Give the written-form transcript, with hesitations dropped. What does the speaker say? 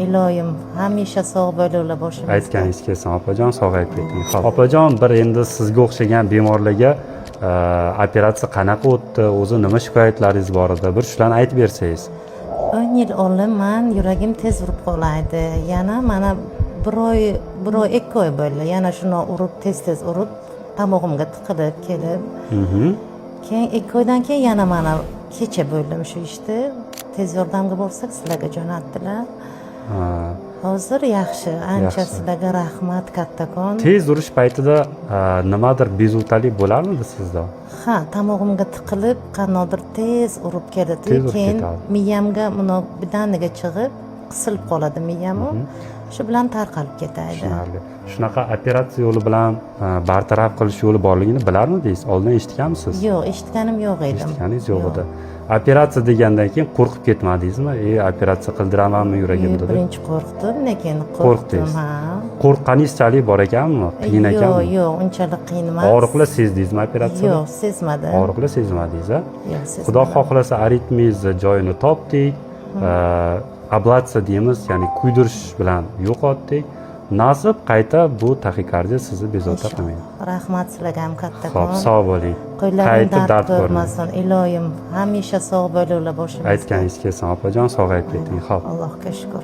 Iloyim, hamisha sog' bo'linglar boshimizda. Aytganingiz kelsin, opajon, sog'ayib keting. Xo'p, opajon, bir endi sizga o'xshagan bemorlarga operatsiya qanaqa o'tdi, o'zi nima shikoyatlaringiz bor edi, bir shularni aytib bersangiz. 10 yil oldin man yuragim tez urib qolardi. Yana mana bir oy, 1 oy, 2 oy bo'ldi, yana shuni urib, tez tez urib, tomog'imga tiqilib kelib, keyin 2 oydan keyin yana mana kecha bo'ldim shu ishni. Tez yordamga borsak, sizlarga jo'natdilar. Hozir yaxshi ancha. Yaxshi. Sizlarga rahmat kattakon. Tez urish paytida nimadir bezovtalik bo'larmidi sizda? Ha, tomog'imga tiqilib, qanaqadir tez urib keladi. Tez urib Keyin ketadi. miyamga buni bidaniga chiqib, qisilib qoladi miyamu, shu bilan tarqalib ketadi. Tushunarli. Shunaqa operatsiya yo'li bilan bartaraf qilish yo'li borligini bilarmidingiz, oldin eshitganmisiz? Yo'q, eshitganim yo'q edim. Eshitganingiz yo'q edi. Operatsiya degandan keyin qo'rqib ketmadingizmi, e, operatsiya qildiramanmi yuragimda deb? Birinchi qo'rqdim, lekin qo'rqdim. Qo'rqdingiz. Ha. Qo'rqqaningizchalik bor ekanmi, qiyin Yo'q. ekanmi? Yo'q, unchalik qiyin emas. Og'riqlar sezdingizmi operatsiyada? Yo'q, sezmadim. Og'riqlar sezmadingiz, a? Yo'q, sezmadim. Xudo xohlasa, aritmiyangizni joyini topdik, ablatsiya deymiz, ya'ni kuydirish bilan yo'qotdik. Nasib, qayta bu taxikardiya sizni bezovta qilmaydi. Rahmat sizlarga ham kattakon. Ho'p, sog' bo'ling. Qo'llaring Qaytib dard dard ko'rmang. ko'rmasin, iloyim, hamisha sog' bo'linglar boshimizda. Aytganingiz kelsin, opajon, sog'ayib keting. Ho'p. Allohga shukur.